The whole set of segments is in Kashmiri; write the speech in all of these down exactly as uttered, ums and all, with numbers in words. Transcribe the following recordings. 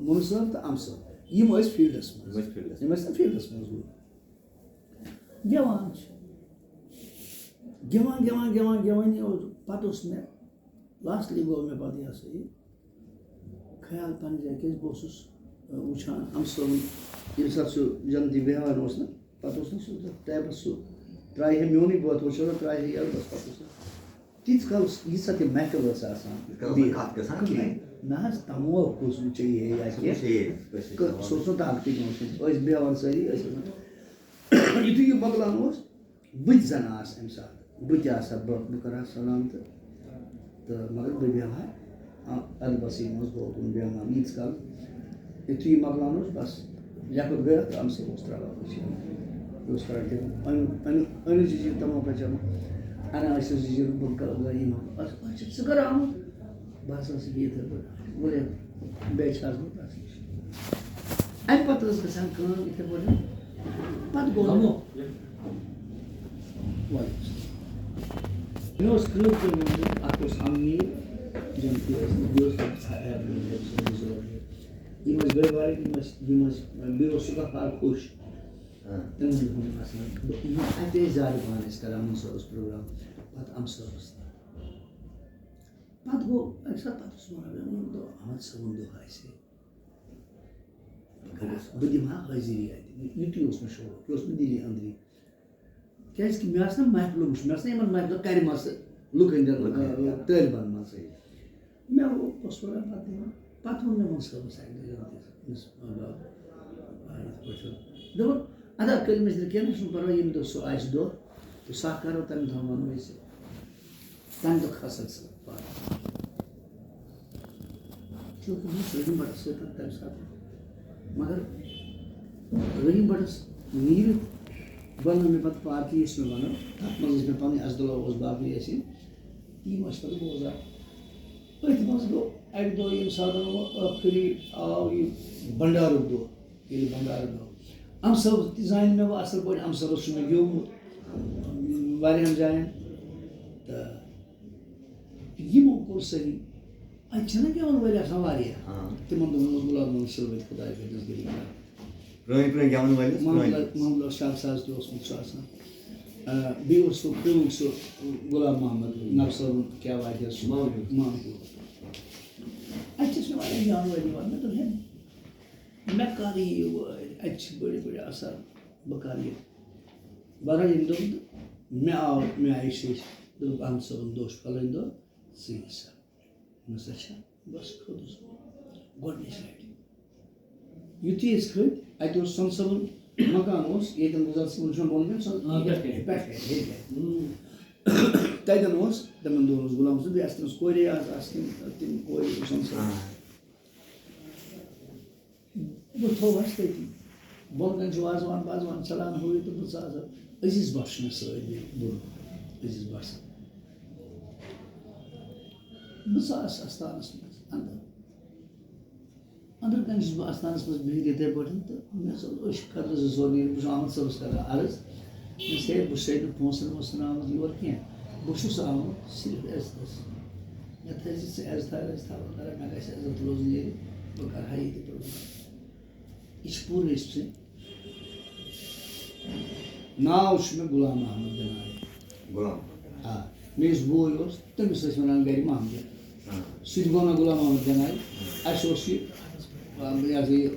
مُنہٕ صٲب تہٕ اَمہٕ صٲب، یِم ٲسۍ فیٖلڈَس منٛز۔ یِم ٲسۍ فیٖلڈَس یِم ٲسۍ نہٕ فیٖلڈَس منٛز گوٚو۔ گٮ۪وان چھِ۔ گٮ۪وان، گٮ۪وان، گٮ۪وان، گٮ۪وٲنی اوس۔ پَتہٕ اوس مےٚ، لاسٹلی گوٚو مےٚ پَتہٕ یہِ ہسا یہِ خیال پَنٕنۍ جایہِ، کیٛازِ بہٕ اوسُس، آ، وٕچھان اَمہٕ صٲبُن، ییٚمہِ ساتہٕ سُہ جنتی بیٚہوان اوس نہ، پَتہٕ اوس نہ سُہ ٹیبَس سُہ ترٛایہِ ہے میونُے بٲتھ، وٕچھو نہ ترٛایہِ ہے یَلہٕ، بَس پَتہٕ اوس نہ تیٖتِس کالَس ییٖژاہ تہِ محفل ٲس آسان۔ تیٖتِس کالَس ٲس نہ کَتھ گژھان کِہیٖنۍ۔ نہ حظ، تَموکھ کُس چیٚیہِ ہے یا کُس کینٛہہ۔ چیٚیہِ ہے، کٲنٛسہِ ٲسۍ کٲ-، سُہ اوس نہٕ طاقتٕے کٲنٛسہِ ہُنٛد۔ ٲسۍ بیٚہوان سٲری، ٲسۍ وَنان۔ یُتھُے یہِ مۄکلاونہٕ اوس، بہٕ تہِ زَن آس اَمہِ ساتہٕ۔ بہٕ تہِ آسہٕ ہا، بہٕ، بہٕ کَرٕ ہا سلام تہٕ، تہٕ مگر بہٕ بیٚہمہٕ ہا، آ، اَدٕ بَسٕے منٛز ہُہ کُن بیٚہمہٕ ہا ییٖتِس کالَس۔ یُتھُے یہِ مۄکلاونہٕ اوس، بَس، لیٚکھُت گٔے اَتھ، اَمہٕ صٲب اوس ترٛاوان أچھ۔ یہِ اوس کَران تِم، أمۍ، أمۍ، أمِس زِجِر تَمو پَچَمو۔ اَنان ٲسِس زِجِر، بہٕ کَرٕ گَرِ یِم۔ اَتھ، اَتھ چھِ ژٕ کَران آمُت؟ بہٕ ہسا ٲسٕس یِتھَے پٲٹھۍ۔ ؤلِو، بیٚیہِ چھِ آز بہٕ تَس نِش۔ اَمہِ پَتہٕ ٲس گژھان کٲم یِتھَے پٲٹھۍ۔ پَتہٕ گوٚو مےٚ۔ وعلیکُم السلام۔ مےٚ اوس کٲم کٲم ووٚنمُت، اَکھ اوس اَمنی، جنتی ٲسۍ، بیٚیہِ اوس تَتھ ضروٗرت۔ یِم ٲسۍ بٔڑۍ بارٕنۍ، یِم ٲسۍ، یِم ٲسۍ، بیٚیہِ اوس سُہ غفار خوش۔ تِمَن دۄہَن آسان۔ یِم اَتہِ ٲسۍ زیادٕ پَہَن أسۍ کَران، مُنہٕ صٲبَس پروگرام، پَتہٕ اَمہٕ صٲبَس۔ پَتہٕ گوٚو اَکہِ ساتہٕ، پَتہٕ اوس وَنان مےٚ، ووٚن، دوٚپ، احمد صٲبُن دۄہ آسہِ۔ بہٕ گژھٕ، بہٕ دِمہٕ ہا حٲضِری اَتہِ۔ یُتُے اوس مےٚ شوق، یہِ اوس مےٚ دِلی أنٛدری۔ کیٛازِکہِ مےٚ آسہٕ نہ محفلہٕ وٕچھمٕژ، مےٚ آسہٕ نہ یِمَن محفلَن کَرِمَژٕ لُکَن ہٕنٛدٮ۪ن، لُکَن ہٕنٛدٮ۪ن۔ آ، طٲلبَن منٛز۔ مےٚ ووٚن، بہٕ اوسُس وَنان پَتہٕ یِمَن۔ پَتہٕ ووٚن مےٚ، ووٚن صٲبَس اَکہِ دۄہ یَتھ، یُس، آ، آ، یِتھ پٲٹھۍ۔ دوٚپُن، اَدا کٔرۍ مےٚ چھِنہٕ کینٛہہ، نہ چھُنہٕ پَرواے، ییٚمہِ دۄہ سُہ آسہِ دۄہ، تہٕ سُہ ہا کَرو، تَمہِ دۄہ وَنو أسۍ۔ تَمہِ دۄہ کھسَکھ ژٕ پَتہٕ۔ چونکہ بہٕ اوسُس رحیٖم بَٹَس سۭتۍ تَمہِ ساتہٕ۔ مگر رحیٖم بَٹَس نیٖرِتھ بَنٲو مےٚ پَتہٕ پارٹی، یۄس مےٚ بَنٲو۔ تَتھ منٛز ٲسۍ مےٚ پَنٕنۍ اسدُلہ اوس، باقٕے ٲسۍ یِم۔ ٹیٖم ٲسۍ پَتہٕ بوزان۔ أتھۍ منٛز گوٚو اَکہِ دۄہ ییٚمہِ ساتہٕ وۄنۍ ٲخری آو یہِ بَنڈارُک دۄہ، ییٚلہِ بَنڈارُک دۄہ۔ اَمہٕ صٲب تہِ زانہِ مےٚ وۄنۍ اَصٕل پٲٹھۍ، اَمہٕ صٲبَس چھُ مےٚ گیومُت واریاہَن جایَن۔ تہٕ یِمو کوٚر صحیح۔ اَتہِ چھِنہ گٮ۪وَن وٲلۍ آسان واریاہ۔ آ۔ تِمَن دۄہَن اوس غلام محمد شِلوٲتۍ خۄداے کٔرِنَس گِرِکۍ۔ پرٛٲنۍ پرٛٲنۍ گٮ۪وَن وٲلۍ ٲسۍ محمد پرٛٲنۍ۔ محمد شاہ ساز تہِ اوسمُت چھُ آسان۔ آ، بیٚیہِ اوس سُہ پیوٚنُک سُہ غلام محمد نبہٕ صٲبُن کیٛاہ واتہِ حظ چھُ؟ مامہٕ۔ مامہٕ۔ اَتہِ چھِ مےٚ واریاہ گٮ۪وَن وٲلۍ یِوان۔ مےٚ دوٚپ، ہے، مےٚ کَر یہِ یہِ وٲرۍ؟ اَتہِ چھِ بٔڑۍ بٔڑۍ آسان، بہٕ کَرٕ یہِ؟ بہرحال، ییٚمہِ دۄہ مےٚ آو، مےٚ آیہِ شیٚچھ، دوٚپُکھ، اَحمد صٲبُن دۄہ چھُ فَلٲنۍ دۄہ، ژٕ یہِ سا۔ مےٚ سا چھا؟ بَس کھوٚتُس بہٕ گۄڈٕنِچ لَٹہِ۔ یُتھُے أسۍ کھٔتۍ، اَتہِ اوس سَمسَرُن مکان اوس، ییٚتٮ۪ن گُلزار صٲبُن چھُنہ بۄن کَنہِ سۄ آ، پٮ۪ٹھ کَنہِ۔ پٮ۪ٹھ کَنہِ، ہیٚرِ کَنہِ۔ تَتٮ۪ن اوس، تِمَن دۄہَن اوس غلام صٲب، بیٚیہِ آسہٕ تٔمِس کورے آز، آسہٕ تِم، تِم کورِ اوس سَمسَرُن۔ آ۔ بہٕ تھووہَس تٔتی۔ بۄن کَنہِ چھُ وازوان پازوان چَلان، ہُہ یہِ، تہٕ بہٕ ژاس عزیٖز بَٹ چھُ مےٚ سۭتۍ بیٚیہِ بوٚڑ عزیٖز بَٹ صٲب۔ بہٕ ژاس اَستانَس منٛز اَندَر۔ أنٛدرٕ کَنہِ چھُس بہٕ اَستانَس منٛز بِہِتھ یِتھَے پٲٹھۍ، تہٕ مےٚ ژٔل أچھ کھَرٕ زٕ ژور نیٖرِتھ۔ بہٕ چھُس احمد صٲبَس کَران عرض، مےٚ دوٚپُس، ہے، بہٕ چھُسَے نہٕ پونٛسَن وونٛسَن آمُت یور کینٛہہ، بہٕ چھُس آمُت صرف عزتَس۔ مےٚ تھٲیزِ ژٕ عزتھا وٮ۪زتھا، وۄنۍ کَرَکھ، مےٚ گژھِ عزت روزُن ییٚتہِ، بہٕ کَرٕ ہا ییٚتہِ پرٛوگرام۔ یہِ چھِ پوٗرٕ ہسٹری۔ ناو چھُ مےٚ غلام محمد گنایی۔ غلام محمد گنایی۔ آ، مےٚ یُس بوے اوس، تٔمِس ٲسۍ وَنان گَرِ محمدٕ۔ آ۔ سُہ تہِ گوٚو نہ غلام محمد گنایی۔ اَسہِ اوس یہِ، آ، یہِ ہسا یہِ،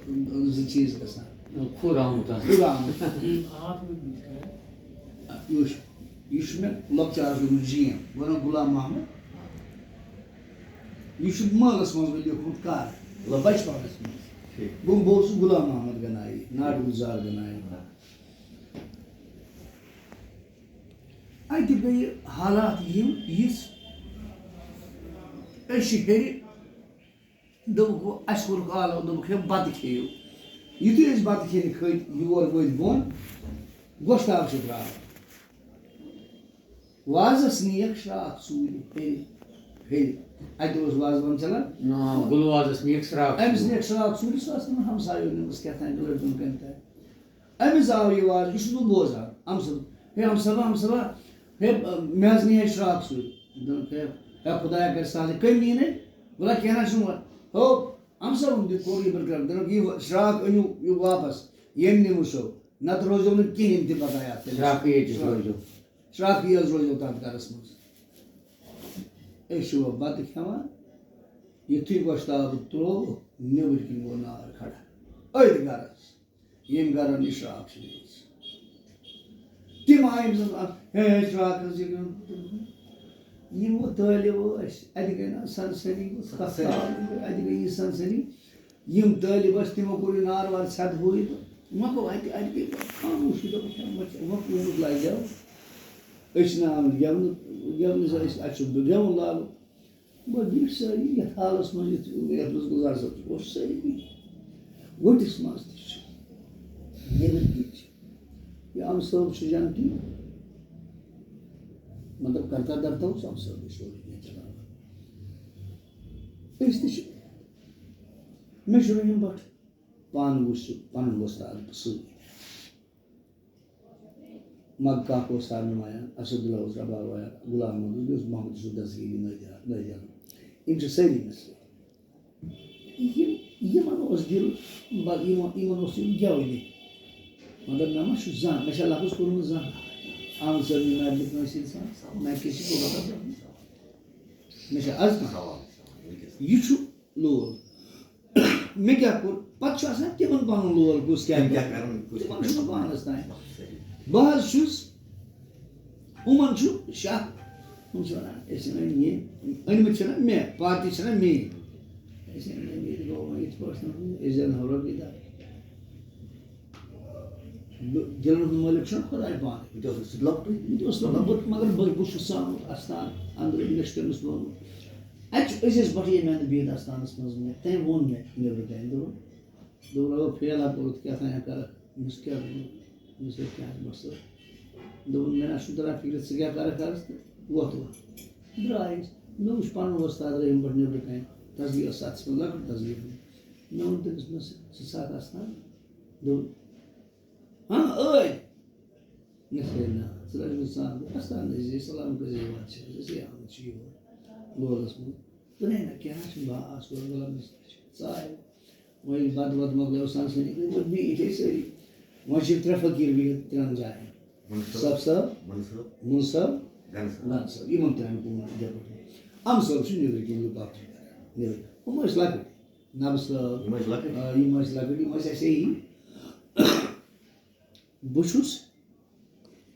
زٕ چیٖز گژھان۔ کھُر آمُت اَتھ۔ کھُر آمُت۔ یہِ چھُ، یہِ چھُ مےٚ لۄکچارَس گوٚمُت جیم، گوٚو نہ غلام محمد۔ یہِ چھُ مٲلَس منٛز مےٚ لیوٚکھمُت کَر؟ مطلب بَچپَنَس منٛز۔ ٹھیٖک۔ گوٚو بہٕ اوسُس غلام محمد گنایی، ناٹ گُلزار گنایی۔ اَتہِ گٔیہِ حالات یِم، یِژھ، أسۍ چھِ ہیٚرِ، دوٚپُکھ، وۄنۍ اَسہِ کوٚرُکھ آلو، دوٚپُکھ، ہے، بَتہٕ کھیٚیِو۔ یُتھُے أسۍ بَتہٕ کھیٚنہِ کھٔتۍ یور وٲتۍ بۄن، گۄشتاب چھُ درٛاو۔ وازَس نِیَکھ شرٛاکھ ژوٗرِ ہیٚرِ، ہیٚرِ۔ اَتہِ اوس وازوان چَلان۔ آ، گُلوازَس نِیَکھ شرٛاکھ أمِس ژوٗرِ۔ نِیَکھ شرٛاکھ ژوٗرِ، سُہ ٲس تِمَن ہمسایو نِمٕژ کیٛاہ تام لٔڑکَن کَمہِ تام۔ أمِس آو یہِ واز، یہِ چھُس بہٕ بوزان، اَمہٕ صٲب، ہے اَمہٕ صٲبا، اَمہٕ صٲبا، ہے، مےٚ حظ نِیے شرٛاکھ ژوٗرِ۔ دوٚپُن، ہے، ہے خۄدایا کَرِ سہلٕے، کٔمۍ نی نَے؟ وَلہٕ کینٛہہ نہ حظ چھُنہٕ وَلہٕ۔ ہو، ہمساہن تہِ کوٚر یہِ پروگرام، دوٚپُکھ، "یہِ شراکھ أنِو یہِ واپس، ییٚمہِ نِمہٕ سو، نتہٕ روزیو نہٕ کِہیٖنۍ تہِ بقایا تٔمِس۔" شراکھٕے ییٚتہِ روزیو۔ شراکھٕے حظ روزیو تَتھ گرس منٛز۔ أسۍ چھِ وۄنۍ بتہٕ کھٮ۪وان، یُتھُے گۄشتابہٕ ترٛووُکھ، نیٚبٕرۍ کِنۍ گوٚو نار کھڑا۔ أتھۍ گرس، ییٚمۍ گرن یہِ شراکھ چھِ نِمٕژ۔ تِم آیہِ أمۍ سٕنٛز اکھ، ہے، ہے، شراکھ حظ یہِ کٲم۔ یِم وۄنۍ طٲلب ٲسۍ، اَتہِ گٔے نہ سنسنی، کَتھ سنسنی۔ کَتھ، اَتہِ گٔے یہِ سنسنی۔ یِم طٲلب ٲسۍ، تِمو کوٚر یہِ نار وار ژھٮ۪تہٕ ہُہ یہِ تہٕ وۄنۍ گوٚو اَتہِ، اَتہِ گٔے خاموشی، دوٚپُکھ، "ہے، وۄنۍ چھِ، وۄنۍ کوٗتاہ لَگہِ ہا؟" أسۍ چھِنہٕ آمٕتۍ گٮ۪ونہٕ، گٮ۪ونہٕ زِ أسۍ، اَسہِ چھُ گٮ۪وُن لاگُن۔ گۄڈٕ بیٖٹھۍ سٲری یَتھ حالَس منٛز، یَتھ، یَتھ منٛز گُلزار صٲب چھُ، اوس سٲری بیٖٹھۍ۔ وٕٹِس منٛز تہِ چھِ، نیٚبٕرۍ کِنۍ چھِ۔ یہِ اَمہٕ صٲب چھُ جنتی، مطلب، کرتا دھرتا اوس اَمہٕ صٲبٕے سورُے کینٛہہ چلاوان۔ أسۍ تہِ چھِ، مےٚ چھُ رحیٖم بٹ پانہٕ وٕچھ سُہ پَنُن وۄستاد سۭتۍ۔ مگ کاک اوس سارنہٕ وایان، اسد اللہ اوس رباب وایان، غلام محمد اوس، بیٚیہِ اوس محمد یوسف دستگیری نٲدیان، نٲدیان۔ یِم چھِ سٲری مےٚ سۭتۍ۔ یِم، یِمن اوس دِل، بہ-، یِمن، یِمن اوس یِم گٮ۪ونہِ۔ مگر مےٚ ما چھُ زانٛہہ، مےٚ چھا لفظ کوٚرمُت زانٛہہ؟ آمہٕ صٲب نہٕ نادِ کٲنٛسہِ اِنسان، نہ کیٛاہ چھِ کوٚرمُت؟ مےٚ چھا از تام؟ یہِ چھُ لول۔ مےٚ کیٛاہ کوٚر؟ پَتہٕ چھُ آسان تِمَن پَنُن لول کُس کیٛاہ تِم کیٛاہ کَرِ۔ کَرَن، کُس تِمَن کیٛاہ چھُنہٕ کَرِ۔ پانَس تام۔ صحیح۔ بہٕ حظ چھُس، یِمَن چھُ شاہ، یِم چھِ وَنان، أسۍ أنۍ یہِ، أنۍمٕتۍ چھِنہ مےٚ، پارٹی چھِنہ میٛٲنۍ۔ أسۍ أنۍ ییٚتہِ گوٚو وۄنۍ یِتھ پٲٹھۍ، أسۍ زینہٕ ہاو رۄپیہِ دَہ۔ بہٕ، دِلَن ہُنٛد مٲلِک چھُنہ خۄداے پانَے۔ یہِ تہِ اوس سُہ لۄکٹُے۔ یہِ تہِ اوس لۄکُٹ، مگر بہٕ، بہٕ چھُس آمُت اَستان اَنٛدرٕ، مےٚ چھُ تٔمِس ووٚنمُت۔ اَتہِ چھُ عزیز بٹ ییٚمہِ اَندٕ بِہِتھ اَستانَس منٛز مےٚ۔ تٔمۍ ووٚن مےٚ نیٚبرٕ کَنہِ، دوٚپُن، دوٚپُن، "اَوا فیل ہا کوٚرُتھ، کیٛاہ تام ہا کَرَکھ؟" مےٚ ووٚنُس، "کیٛاہ گوٚو؟" مےٚ ووٚنُس، "ہے، کیٛاہ چھُ مَسلہٕ؟" دوٚپُن، "مےٚ نہ چھُنہٕ تَران فِکرِ، ژٕ کیٛاہ کَرَکھ آز تہٕ وۄتھ وۄتھ۔" درٛاے أسۍ۔ مےٚ وُچھ پَنُن وۄستاد رحیٖم بٹ نیٚبرٕ کَنہِ، دستگیٖر ٲس اَتھَس منٛز، لۄکٕٹ دستگیٖر۔ مےٚ ووٚن تٔمِس، مےٚ ووٚنُس، "ژٕ ژَٹ اَستان؟" دوٚپُن، "ہاں، ٲدۍ۔" مےٚ کھیٚیہِ نار، ژٕ لَگہِ نہٕ ژاندٕ، اَستان ٲسۍ زِ سلام کٔرۍ زِ وَتھ چھِ، أسۍ ٲسۍ آمٕتۍ چھِ یور لولَس منٛز۔ دوٚپُن، "ہے نہ، کینٛہہ نہ چھُنہٕ، بہٕ آس یورٕ، وَلہٕ مےٚ سۭتۍ چھِ ژاے۔" وۄنۍ ییٚلہِ بَتہٕ وَتہٕ مۄکلیو سَن سٲنی، وۄنۍ بیٖٹھۍ أسۍ سٲری۔ وۄنۍ چھِ ترٛےٚ فقیٖر بِہِتھ ترٛٮ۪ن جایَن۔ مُنصٲب، صٲب صٲب، مُنصٲب، مُنصٲب، گَنہٕ صٲب۔ گَنہٕ صٲب، یِمَن ترٛٮ۪ن کُن یَپٲرۍ۔ اَمہٕ صٲب چھُ نیٚبرٕ کِنۍ لُکھ اَکھ چیٖز کران، نیٚبرٕ۔ یِم ٲسۍ لۄکٕٹۍ۔ نَبہٕ صٲب، یِم ٲسۍ لۄکٕٹۍ۔ آ، یِم ٲسۍ لۄکٕٹۍ، یِم ٲسۍ اَسے ہی۔ بہٕ چھُس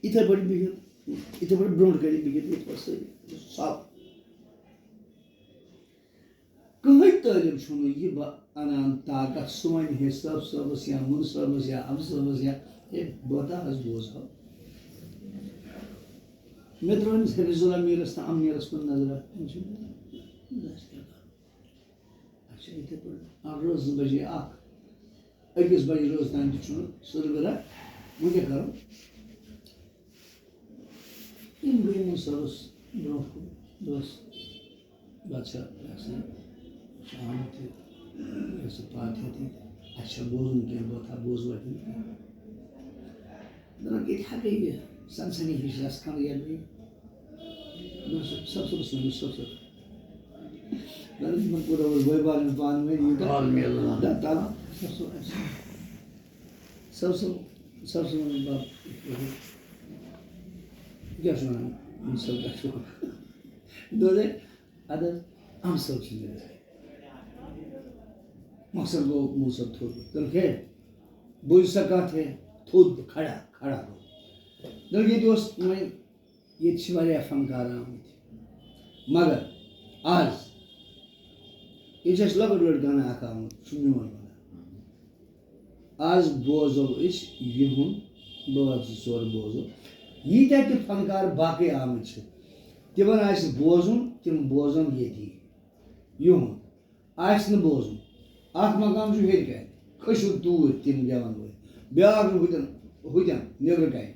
یِتھَے پٲٹھۍ بِہِتھ، یِتھَے پٲٹھۍ برٛونٛٹھ کَنہِ بِہِتھ، یِتھ پٲٹھۍ سٲری۔ سَب۔ کٕہٕنۍ طٲلب چھُنہٕ یہِ بہ-، اَنان طاقت، سُہ وَنہِ ہے صٲب صٲبَس یا مُن صٲبَس یا اَمہٕ صٲبَس یا ہے بہٕ تہِ حظ بوزہو۔ مےٚ ترٛٲو أمِس حفیظ اللہ میٖرَس تہٕ اَمہٕ میٖرَس کُن نظرہ۔ أمِس چھُ، اَسہِ کیٛاہ کَرُن؟ اچھا، یِتھَے پٲٹھۍ۔ آ، رٲژ زٕ بجے اَکھ۔ أکِس بجہِ رٲژ تام تہِ چھُنہٕ سٕر وِرا۔ وۄنۍ کیٛاہ کَرو؟ یِم گٔے یِمَن سَرَس برٛونٛہہ کُن۔ دوٚپُس، "بادشاہ، یہِ ہسا یہِ چھُ آمُت یہِ، یہِ ہسا فاتحہ تہِ۔ اَسہِ چھا بوزُن کینٛہہ، بہٕ تھاو بوزوا کِنہٕ کینٛہہ؟" دَپان، ییٚتہِ ہا گٔے یہِ سَنسَنی ہِش رَژھ کھنٛڈ یَتھ گٔے۔ دوٚپُس، "سَب صٲبَس وَنُن، سَب صٲب۔" دَپان، یِمَن کوٗتاہ اوس بٲے بارٕنۍ پانہٕ ؤنۍ، یوٗتاہ تال میل۔ دا-، تال۔ سَب صٲب، سَب صٲب، سَب صٲب وَنُن، بَب، یہِ کیٛاہ چھُ وَنان؟ یِم سَب کیٛاہ چھُ وَنان؟ دوٚپُس، ہے، اَدٕ حظ، اَمہٕ صٲب چھِ مےٚ گژھان۔ مۄخصر گوٚو مُنصف تھوٚد۔ دوٚپُن، ہے، بوٗزِو سا کَتھ، ہے، تھوٚد کھڑا، کھڑا گوٚو۔ دوٚپُن، ییٚتہِ اوس وۄنۍ، ییٚتہِ چھِ واریاہ فنکار آمٕتۍ۔ مگر آز، ییٚتہِ چھِ اَسہِ لۄکُٹ لٔڑکہٕ ہنا اَکھ آمُت، سُہ میون وَنان۔ آز بوزو أسۍ یِہُنٛد، بٲتھ زٕ ژور بوزو۔ ییٖتیٛاہ تہِ فنکار باقٕے آمٕتۍ چھِ، تِمن آسہِ بوزُن، تِم بوزن ییٚتی۔ یِہُنٛد آسہِ نہٕ بوزُن۔ اکھ مقام چھُ ہیٚرِ کنہِ، کھٔسِو توٗرۍ تِم گٮ۪ون وٲلۍ۔ بیٛاکھ چھُ ہُتٮ۪ن، ہُتٮ۪ن نیٚبرٕ کنہِ۔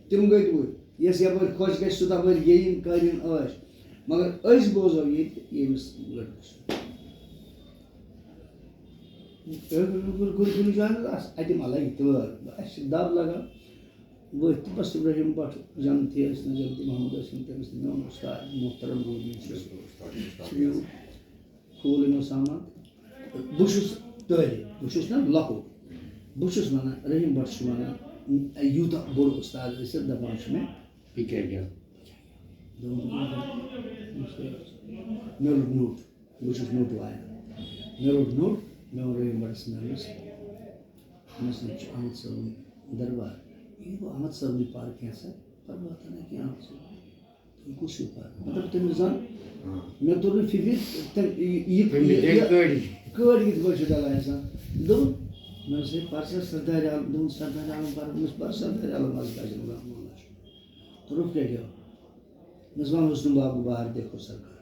تِم گٔے توٗرۍ۔ یَس یَپٲرۍ خۄش گژھِ، سُہ تَپٲرۍ گیٚیِن، کٲرِن عٲش۔ مگر أسۍ بوزو ییٚتہِ ییٚمِس لٔڑکَس۔ کُنہِ، کُنہِ، کُنہِ جایہِ نہٕ آسہِ، اَتہِ ما لَگہِ تٲر۔ اَسہِ چھِ دَب لَگان۔ ؤتھۍ تہٕ بَس، ابراہیم بٹ جنتی ٲسۍ تَن، جنتی محمد ٲسۍ تَن، تٔمِس تہِ میون اُستاد محترم روٗدمُت چھُ۔ سُہ نیوٗ کھوٗل یِمو سامان۔ بہٕ چھُس طٲلب، بہٕ چھُس نہ لۄکُٹ۔ بہٕ چھُس وَنان، رحیٖم بٹ چھُ وَنان، یوٗتاہ بوٚڑ اُستاد ٲسِتھ دَپان چھُ مےٚ، یہِ کیٛاہ گٮ۪و؟ دوٚپُن، مےٚ روٚٹ نوٚٹ، بہٕ چھُس نوٚٹ وایان۔ مےٚ روٚٹ نوٚٹ، مےٚ ووٚن رحیٖم بٹَس، مےٚ ووٚنُس، مےٚ سۭتۍ چھُ احمد صٲبُن دربار۔ یہِ گوٚو احمد صٲبنٕے پَر کینٛہہ سا، پَر واتان کینٛہہ احمد صٲب۔ تُہۍ کُس ہیوٗ پَر؟ مطلب، تٔمِس زَن، ہاں۔ مےٚ توٚر نہٕ فِکرِ، تٔمۍ یہِ، یہِ، تٔمۍ یہِ، یہِ یہِ کٲڑۍ۔ کٲڑۍ کِتھ پٲٹھۍ چھِ ڈَلان اِنسان؟ دوٚپُن، مےٚ ووٚنُس، ہے، پَر سا سردارِ عالم، دوٚپُن، سردارِ عالم پَر؟ مےٚ ووٚنُس، پَر سردارِ عالم، اَز کیٛاہ چھِ وَنان، وَنان چھُ۔ تہٕ روٚف کیٛاہ گٮ۪و؟ مےٚ ووٚنُس، وَنُس نہٕ بابہٕ بہار دیکھو سرکار۔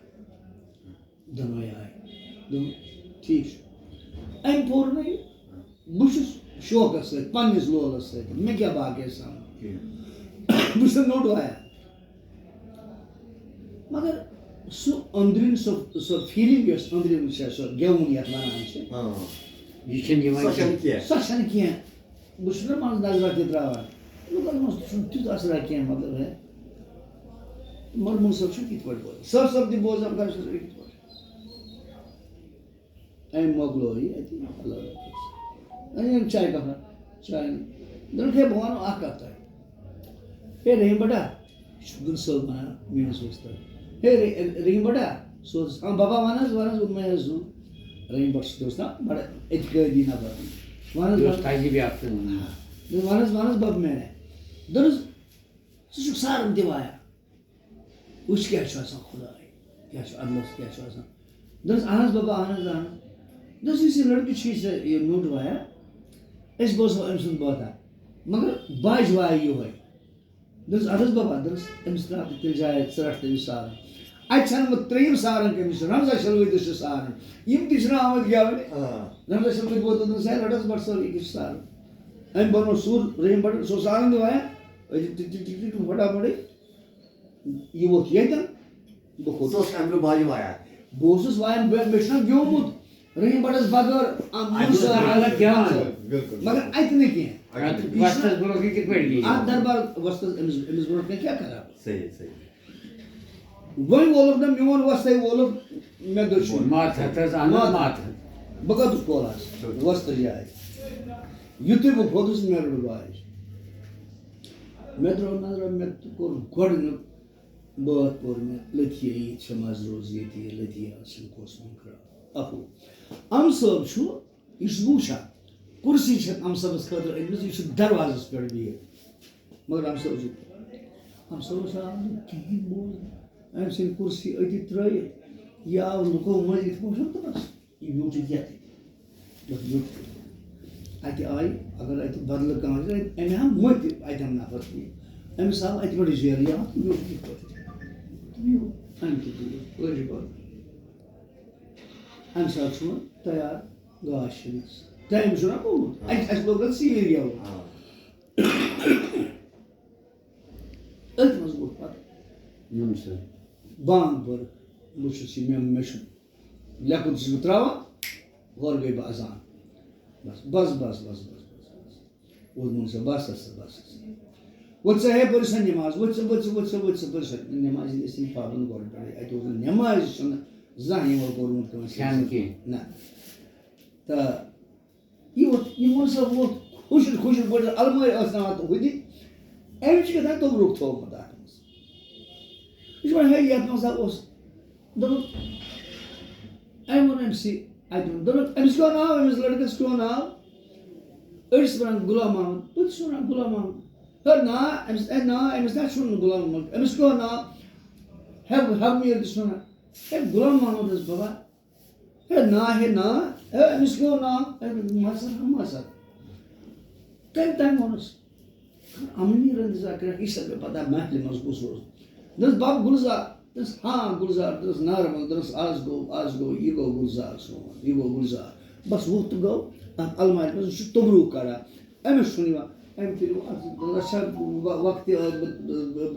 دۄنوَے آے۔ دوٚپُن، ٹھیٖک چھُ۔ أمۍ پوٚر نہٕ یہِ۔ بہٕ چھُس شوقَس سۭتۍ، پنٛنِس لولَس سۭتۍ۔ مےٚ کیٛاہ باقٕے سَمٕجھ؟ کینٛہہ۔ بہٕ چھُس نوٚٹ وایان۔ مگر سُہ أنٛدرِم، سۄ، سۄ feeling یۄس أنٛدرِم چھےٚ، سۄ گٮ۪وُن یَتھ وَنان چھِ، آ۔ یہِ چھَنہٕ یِوان سۄ چھَنہٕ کینٛہہ۔ کینٛہہ۔ سۄ چھَنہٕ کینٛہہ۔ بہٕ چھُس نہ منٛز نظرہ تہِ ترٛاوان۔ لُکَن منٛز تہِ چھُنہٕ تیُتھ اثرا کینٛہہ، مطلب، ہے۔ مگر مُنصف چھُ کِتھ پٲٹھۍ بوزان؟ صٲب صٲب تہِ بوزان، بہٕ چھُس کِتھ پٲٹھۍ؟ أمۍ مۄکلو یہِ أتی، اللہ رحم کٔرِنَس۔ أنِم چاے کَپا، چاے أنِم۔ دوٚپُن، ہے، بہٕ وَنو اَکھ کَتھ تۄہہِ۔ ہے، رحیٖم بَٹا، یہِ چھُ گُل صٲب وَنان، میٛٲنِس وۄستہٕ۔ ہے، رح-، رحیٖم بَٹا، سُہ اوس، ہاں، بَبا، وَن حظ، وَن حظ، ووٚنمَے حظ سُہ۔ رحیٖم بَٹ چھُ، تہِ اوس نا بَڑٕ اعتقٲدی نفر۔ وَن حظ، یہِ اوس وَن۔ تہذیٖب یافتہٕ۔ ہاں۔ دوٚپُن، وَن حظ، وَن حظ، بَبہٕ میٛانہِ۔ دوٚپُس، ژٕ چھُکھ سارَن تہِ وایان۔ وٕچھ کیٛاہ چھُ آسان خۄداے، کیٛاہ چھُ عدلَس، کیٛاہ چھُ آسان۔ دوٚپُس، اَہَن حظ بَبا، اَہَن حظ، اَہَن حظ۔ دوٚپُس، یُس یہِ لٔڑکہٕ چھُے ژےٚ یہِ نوٚٹ وایان، أسۍ بوزو أمۍ سُنٛد بٲتھا، مگر باجہِ وایہِ یِہوٚے۔ دوٚپُس، اَدٕ حظ بَبا، دوٚپُس، أمِس ترٛاو تہٕ تیٚلہِ جایہِ، ژٕ رَٹھ تٔمِس سارَن۔ اَتہِ چھَنہٕ وۄنۍ ترٛیٚیِم سارَن کٔمِس چھِ، رمزا شلوٲتِس چھِ سارَن۔ یِم تہِ چھِنہٕ آمٕتۍ گٮ۪ونہِ۔ آ۔ رمزا شلوٲتۍ ووت، دوٚپنَس، ہے، رَٹ حظ بَٹہٕ صٲب، یہِ کیٛاہ چھُ سارَن؟ أمۍ بَنوو سُر، رٔحیٖم بَٹَن، سُہ اوس سارَن تہِ وایان۔ أتی ٹِک ٹِک ٹِک ٹِک فٹافٹٕے۔ یہِ ووٚتھ ییٚتٮ۪ن، بہٕ کھوٚتُس۔ سُہ اوس اَمہِ برٛونٛہہ باجہِ وایان۔ بہٕ اوسُس وایان، بہٕ، مےٚ چھُنہ گیومُت رحیٖم بٹس بغٲر، آ، اَتہِ اوس مُنصف۔ الگ گیوان۔ بِلکُل، بِلکُل۔ مگر اَتہِ نہٕ کینٛہہ۔ اَتہِ یہِ چھُنہ وۄستَس برونٛہہ کَنہِ کِتھ پٲٹھۍ گیوان؟ اَتھ دربار وۄستَس، أمِس، أمِس برونٛٹھ کَنہِ کیٛاہ کَرٕ ہا بہٕ؟ صحیح، صحیح۔ وۄنۍ وولُکھ نہ میون وۄستَے وولُکھ مےٚ دٔچھُن۔ ماتھ ہَتھ حظ، اَہَن حظ، ماتھ۔ ماتھ۔ بہٕ کَتُس کھولہٕ ہَس؟ بِلکُل۔ وۄستہٕ جایہِ۔ یُتھُے بہٕ کھوٚتُس، مےٚ رٔٹ باج۔ مےٚ درٛاو نظرہ، مےٚ کوٚر گۄڈٕنیُک بٲتھ پوٚر مےٚ، لٔتھی ییٚتہِ چھےٚ مَزٕ روزِ ییٚتی، لٔتھی آسن کۄس مۄنٛگ خراب۔ اَپُز۔ اَم صٲب چھُ، یہِ چھُس بہٕ وٕچھان، کُرسی چھَکھ اَم صٲبَس خٲطرٕ أنۍمٕژ، یہِ چھُ دروازَس پٮ۪ٹھ بِہِتھ۔ مگر اَم صٲب چھُ، اَم صٲبَس چھُنہٕ آمُت کِہیٖنۍ بوزنہٕ۔ أمۍ ژھٕنۍ کُرسی أتی ترٛٲیِتھ، یہِ آو لُکو مٔنٛزۍ یِتھ پٲٹھۍ تہٕ بَس۔ یہِ بیوٗٹھ یَتھ ییٚتہِ۔ یَتھ بیوٗٹھ ییٚتہِ۔ اَتہِ آیہِ، اگر اَتہِ بدلہٕ کانٛہہ آسہِ، أمۍ ہا مٔتۍ اَتٮ۪ن نفر تہِ۔ أمِس آو اَتہِ پٮ۪ٹھ زیرٕے آو تہٕ بیوٗٹھ یِتھ پٲٹھۍ۔ تہٕ بیوٗٹھ، أمۍ تہِ بیوٗٹھ، أڑۍ چھِ پَتہٕ۔ اَمہِ ساتہٕ چھُ وۄنۍ تیار گاش چھِنَس۔ ٹایم چھُنہ گوٚمُت۔ اَسہِ، اَسہِ لوگ اَتھ سیٖر گٮ۪وُن۔ آ۔ أتھۍ منٛز ووٚتھ پَتہٕ۔ یِم چھِ۔ بانٛگ بٔرٕکھ۔ بہٕ چھُس یہِ، مےٚ، مےٚ چھُ لیٚکھُن تہِ چھُس بہٕ ترٛاوان، ہورٕ گٔے بہٕ اَذان۔ بَس، بَس، بَس۔ ووٚتھ مون سا، بَس ہسا، بَس ہسا۔ وۄتھ سا، ہے، پٔرِو سا نٮ۪ماز، وۄتھ سا، وۄتھ سا، وۄتھ سا، وۄتھ سا، پٔرِو سا نٮ۪ماز، ییٚلہِ أسۍ یِم پابنٛد گۄڈٕ پٮ۪ٹھَے، اَتہِ اوس نہٕ نٮ۪مازِ چھُنہٕ زانٛہہ یِمو پوٚرمُت کٲنٛسہِ۔ کھٮ۪نہٕ کینٛہہ۔ نہ۔ تہٕ یہِ ووٚتھ، یہِ ووٚن سا ووٚتھ، خۄشِر خۄشِر پٲٹھۍ، المٲرۍ ٲس نہٕ اَتھ ہُہ تہِ۔ أمۍ چھُ کیٛاہ تام توٚبرُک تھوٚومُت اَتھ منٛز۔ یہِ چھُ وَنان، ہے، یَتھ منٛز ہا اوس۔ دوٚپُن، أمۍ ووٚن أمۍ سٕے، اَتہِ ووٚن، دوٚپُن، أمِس کیٛاہ ناو، أمِس لٔڑکَس کیٛاہ ناو؟ أڑۍ چھِ وَنان غلام محمد، بہٕ تہِ چھُس وَنان غلام محمد۔ ہے، ناو أمِس، ہے، ناو أمِس نہ چھُنہٕ غلام محمد، أمِس کیٛاہ ناو؟ ہے، ہے، میٖر تہِ چھُس وَنان، ہے، غلام محمد حظ بَبا۔ ہے نا، ہے نا، ہے أمِس کیٛاہ ناو؟ ہے مَسا، مَسا۔ تٔمۍ تام ووٚنُس، اَمنی رٔنٛدۍ زا کَرَکھ، یہِ چھَس مےٚ پَتہ محفلہِ منٛز کُس اوس۔ دوٚپُس، بَب گُلزار؟ دوٚپُس، ہاں گُلزار۔ دوٚپُس، نارٕ منٛز، دوٚپُس، آز گوٚو، آز گوٚو، یہِ گوٚو گُلزار سون، یہِ گوٚو گُلزار۔ بَس ووٚتھ تہٕ گوٚو اَتھ اَلمارِ منٛز، یہِ چھُ توٚبرُک کَڑان۔ أمِس چھُنہٕ یِوان، أمۍ کٔرِو اَتھ، اچھا، وَ-، وَقتہِ،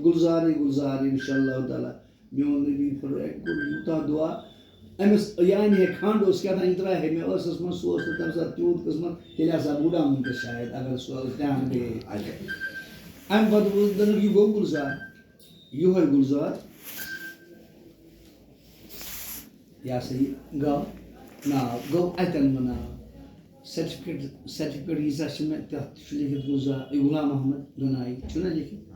گُلزارٕے، گُلزار، اِنشاء اللہ تعالیٰ۔ میون نبی پھٕٹرٲے، کوٚر یوٗتاہ دُعا۔ أمِس یعنی ہے کھنٛڈ اوس کیٛاہ تام، یہِ ترٛایہِ ہے مےٚ ٲسَس منٛز، سُہ اوس نہٕ تَمہِ ساتہٕ تیوٗت قٕسمت، تیٚلہِ ہسا بوٗٹا وٕنکٮ۪س شاید، اگر سُہ اوس تہِ ہن بیٚیہِ۔ اچھا۔ اَمہِ پَتہٕ ووٚن، دوٚپُن، یہِ گوٚو گُلزار، یِہوٚے گُلزار۔ یہِ ہسا یہِ گاو۔ ناو گوٚو اَتٮ۪ن وَنان۔ سرٹیفکیٹ، سرٹیفکیٹ ییٖژاہ چھِ مےٚ، تَتھ چھُ لیٚکھِتھ غلزار، غلام محمد گنایی، چھُنہ لیٚکھِتھ؟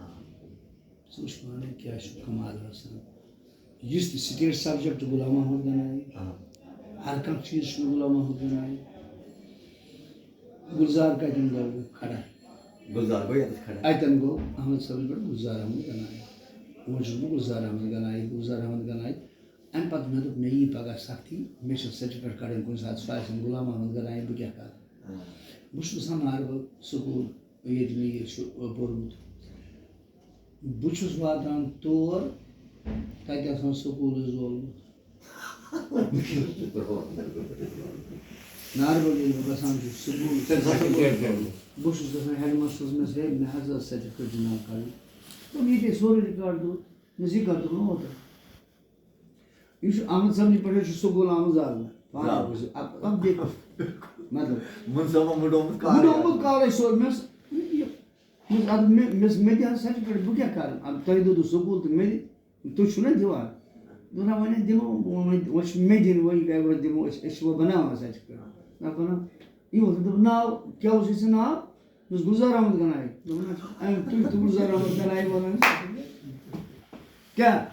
ژٕ وٕچھ پانَے کیٛاہ چھُ کمال آسان۔ یُس تہِ سٹیٹ سبجیکٹ غلام محمد گنایی، آ۔ ہر کانٛہہ چیٖز چھُ مےٚ غلام محمد گنایی۔ گلزار کَتٮ۪ن گوٚو کھڑا؟ گلزار گوٚو ییٚتَس کھڑا۔ اَتٮ۪ن گوٚو احمد صٲبَن پٮ۪ٹھ گلزار احمد گنایی۔ وۄنۍ چھُس بہٕ گلزار احمد گنایی، گلزار احمد گنایی۔ اَمہِ پَتہٕ مےٚ دوٚپ، مےٚ یی پَگاہ سَختی، مےٚ چھِ سرٹیفکیٹ کَڑٕنۍ کُنہِ ساتہٕ، سُہ آسہِ غلام محمد گنایی، بہٕ کیٛاہ کَرٕ؟ آ۔ بہٕ چھُس گژھان ناربل سکوٗل، ییٚتہِ مےٚ یہِ چھُ پوٚرمُت۔ بہٕ چھُس واتان تور، تَتہِ آسان سکوٗلٕے زولمُت۔ ناربل ییٚلہِ بہٕ گژھان چھُس سکوٗل، تَمہِ ساتہٕ چھُ گۄڈٕ پوٚرمُت۔ بہٕ چھُس گژھان ہیڈ ماسٹرَس، مےٚ دوٚپُس، "ہے، مےٚ حظ ٲس سرٹیفکیٹ جمع کَرٕنۍ۔" دوٚپُن، "ییٚتہِ ہے سورُے ریکارڈ دوٚد، مےٚ دوٚپُس، یہِ کَتھ دوٚپُن اوترٕ؟" یہِ چھُ احمد صٲبنہِ پٮ۪ٹھ چھُ سکوٗل آمُت زالنہٕ۔ پانہٕ زالنہٕ۔ بوٗزِو، اَپ-، اَپ دِ-، مطلب، مُنصفَن مُڈومُت کارٕے۔ مُڈومُت کارٕے سورُے۔ مےٚ اوس، یہِ، مےٚ اوس اَدٕ مےٚ، مےٚ اوس، مےٚ تہِ ہَن سرٹیفکیٹ، بہٕ کیٛاہ کَرٕ؟ اَدٕ تۄہہِ دوٚدوُ سکوٗل تہٕ مےٚ دِ، تُہۍ چھُو نہ دِوان؟ دوٚپُن، "نہ، وۄنۍ ہَے دِمو، وۄنۍ، وۄنۍ چھِ مےٚ دِنۍ، وۄنۍ کَتہِ وۄنۍ دِمو أسۍ، أسۍ چھِ وۄنۍ بَناوان سرٹیفکیٹ۔ نہ بَناو۔" یہِ اوس، دوٚپُن، "ناو کیٛاہ اوس ژےٚ ناو؟" مےٚ اوس گُلزار احمد گنایی۔ دوٚپُن، "اچھا، اَمہِ تُہۍ تہِ گُلزار احمد گنایی وَنان چھِ؟ کیٛاہ؟"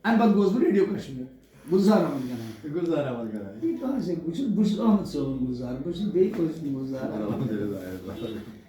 اَمہِ پَتہٕ گوس بہٕ ریڈیو کشمیر، گُلزار احمد گنایی۔ گُلزار احمد گنایی۔ یہِ کانٛہہ چھِ، بہٕ چھُس، بہٕ چھُس احمد صٲبُن گُلزار، بہٕ چھُس بیٚیہِ کٲنٛسہِ ہُنٛد گُلزار۔ الحمدللہ۔